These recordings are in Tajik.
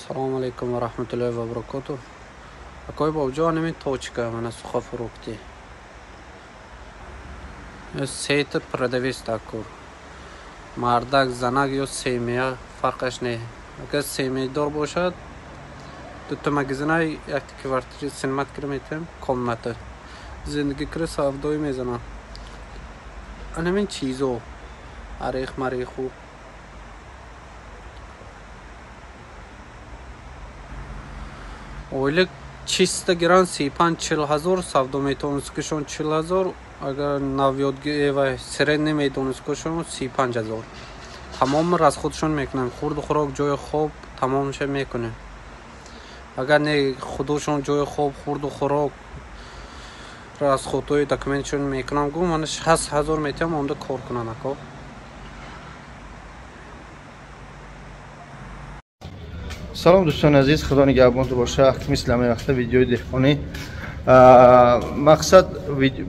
Салому алейкум ва раҳматуллоҳи ва баракотуҳ. Акои бобоҷон, ҳамин точка мана сухофрукти. Сета продавец такур. Мардак, занак ё семья фарқаш не. Агар семьядор бошад, дута магазина якта квартира снимать кира метавем, комната. Зиндагӣ кира савдоӣ мезанам. Ҳамин чизо. Орех мареху. Ойлик чиста гиран 35-40 ҳазор, савдо метавонисткушон 40 ҳазор, агар навёдгӣ средний метавонисткушон 35 ҳазор. Тамоми расходшон мекунанд, хурду хӯрок, ҷои хоб тамомша мекунем. Агар не худошон ҷои хоб, хурду хӯрок, расходҳои документшон мекунам, гу ман 60 ҳазор метавам онда кор кунанд ако. Салом дӯстони азиз, худо нигаҳбонтон боша. Мисли ҳамаи вақта видеои деҳқонӣ. Мақсад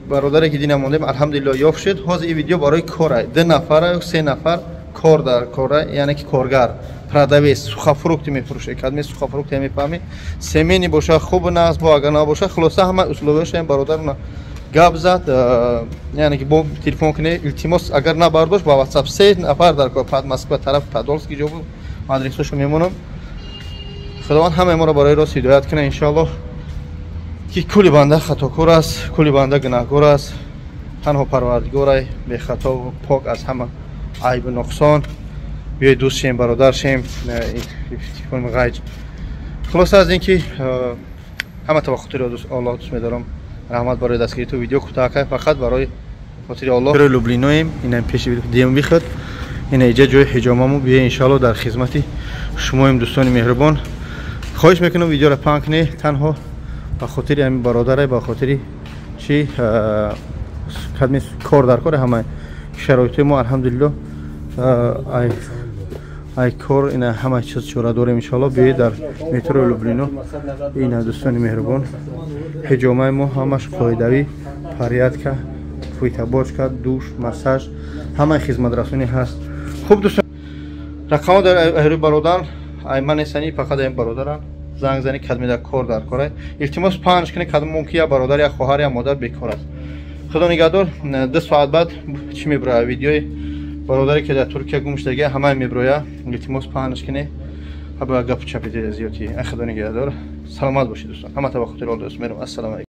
бародаре ки дина мондем, алҳамдулиллоҳ ёфт шуд. Ҳозир ин видео барои кора. 2 нафара ё 3 нафар кор дар кора, яъне ки коргар, продавец, сухофрукти мефурӯшад. Кадме сухофрукти мефаҳмӣ. Семени боша хуб нағз, бо агар набоша, хулоса ҳама условияшо ин бародарона гап зад, яъне ки бо телефон кунед, илтимос агар набардошт ба WhatsApp 3 нафар дар кор, пад Москва тараф Подолски ҷо буд, адресашо мемонам. Худованд ҳамаи моро барои рост ҳидоят кунад иншоаллоҳ, ки кулли банда хатокор аст, кулли банда гунаҳкор аст. Танҳо Парвардигорай бехато пок аз ҳама айбу нуқсон. Биёед дӯст шем, бародар шем, ғайҷ. Хулоса аз ин ки ҳама ба хотири Аллоҳ дӯст медорам. Раҳмат барои дастгирии ту. Видео кӯтоҳ фақат барои хотири Аллоҳ. Люблиноем, инам пеши ДМВ худ. Ина иҷа ҷои ҳиҷомаму. Биёед иншоаллоҳ дар хизмати шумоем дӯстони меҳрубон. Хоҳиш мекунам видеоро паҳн кунед танҳо ба хотири ҳамин бародаре, ба хотири чи кадми кор дар кори ҳама шароитҳои мо алҳамдулиллоҳ ай кор ина ҳама чиз чора дорем иншоаллоҳ. Биёед дар метрои Люблино. Ина дӯстони меҳрубон, ҳиҷомаи мо ҳамаш қоидавӣ, порядка, фуйтабочка, душ, массаж, ҳамаи хизматрасонӣ ҳаст. Хуб дӯстон, рақамҳо дар аҳри бародар ай ман нестани, фақат ай бародарам. Занг зани кадмида кор дар корай. Илтимос панҷ кунед, кадм мумкин я бародар, я хоҳар, я модар бекор аст. Худо нигаҳдор. 2 соат баъд чӣ меброя видеои бародаре ки дар Туркия гум шудага, ҳамаи меброя. Илтимос панҷ кунед, ҳа гапу чапи зиёдӣ. Худо нигаҳдор. Саломат бошед дӯстон. Ҳамата ба хотири Аллоҳ дӯст мерам. Ассалому алайкум.